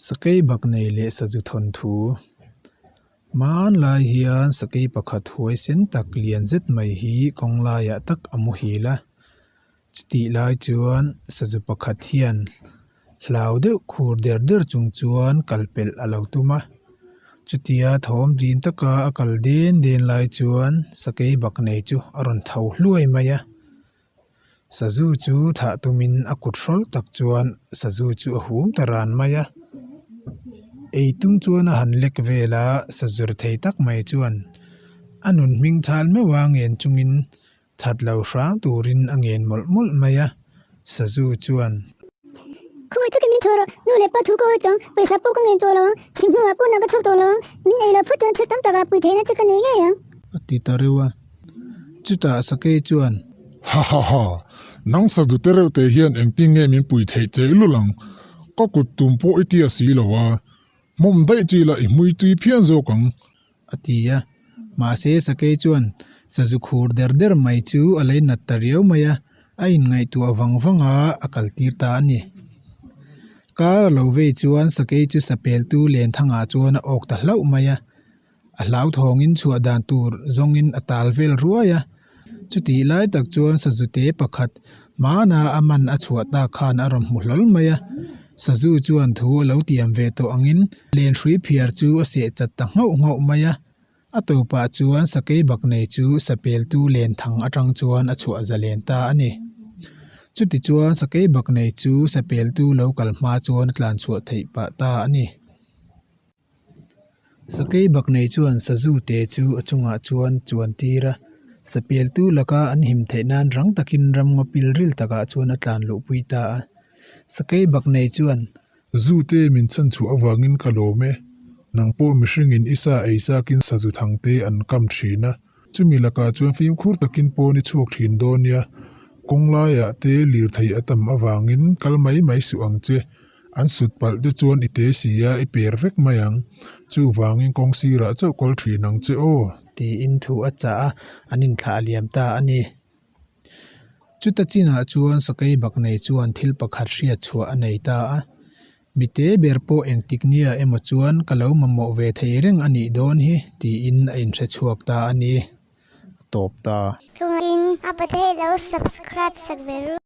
Sakei baknei leh sazu thawnthu. Hmanlai hian sakei pakhat huai sen tak lian zet mai hi kawng laiah tak a muhil a. Chutih lai chuan sazu pakhat hian hlau deuh khur der der chung chuan kal pelh a lo tum a. Chutia thawm din taka a kal den den lai chuan sakei baknei chu a rawn tho hluai mai a. Sazu chu thah tumin a kut hrawl tak chuan sazu chu a hum ta ran mai a. Ei tum chuan a han lek vel a, sazu ri thei tak mai chuan a nun hming chhal meuh a ngen chungin that lo hrang turin a ngen mawlh mawlh mai a. Sazu chuan. Khawngaih takin min chhuah rawh, nu leh pa thu ka hawi chuang, pawisa pawh ka ngen tawh lo ang, thing hnuah pawh na ka chhuak tawh lo ang, min ei loh phawt chuan thil tam takah pui theihna che ka nei ngei ang. A ti ta reuh a. Chutah Sakei chuan. Ha ha ha, nang sazu te reuh te hian engtin nge min pui theih teh lul ang, ka kut tum pawh i tia si lo a, hmawm daih chi la i hmui tui phian zawk ang. A ti a, mahse Sakei chuan sazu khur der der mai chu a lei nat ta riau mai a, a inngaihtuah vang vang a, a kal tir ta a ni. Kar a lo vei chuan Sakei chu sapeltu Lenthangah chuan a awk ta hlauh mai a. A hlauthawngin chhuah dan tur zawngin a tal vel ruai a, chutih lai tak chuan sazute pakhat hmana a man a chhuah tak khan a rawn hmu hlawl mai a. Sazu chuan thu a lo tiam ve tawh angin lenhrui phiar chu a seh chat ta nghauh nghauh mai a. A tawpah chuan sakei baknei chu sapeltu lenthang atang chuan a chhuah zalen ta a ni. Chutichuan sakei baknei chu sapeltu lo kal hma chuan a tlan chhuah theih pah ta a ni. Sakei baknei chuan sazu te chu a chungah chuan chuan tir a, sapeltu laka an him theih nan rang takin ramngaw pil ril takah chuan a tlan luhpui ta a. Sakei baknei chuan. Zu te min chhan chhuah avangin ka lawm e, nang pawh mihringin i sa ei chakin sazu thang te an kam thin a, chumi lakah chuan fimkhur takin pawn i chhuak thin dawn nia, kawng laiah te lirthei a tam avangin kal mai mai suh ang che. An sut palh te chuan i te si a, i per vek mai ang. Chuvangin kawng sirah chauh kawl thin ang che aw. Tiin thu a chah a, an inthlah liam ta a ni. Chuta chinah chuan Sakei Baknei chuan thil pakhat hriat chhuah a nei ta a. Mite ber pawh engtik nia emaw chuan ka lo mamawh ve thei reng a nih dawn hi tiin a inhre chhuak ta a ni. A tawp ta. Chungin a pa theih lo subscribe sak ve ru.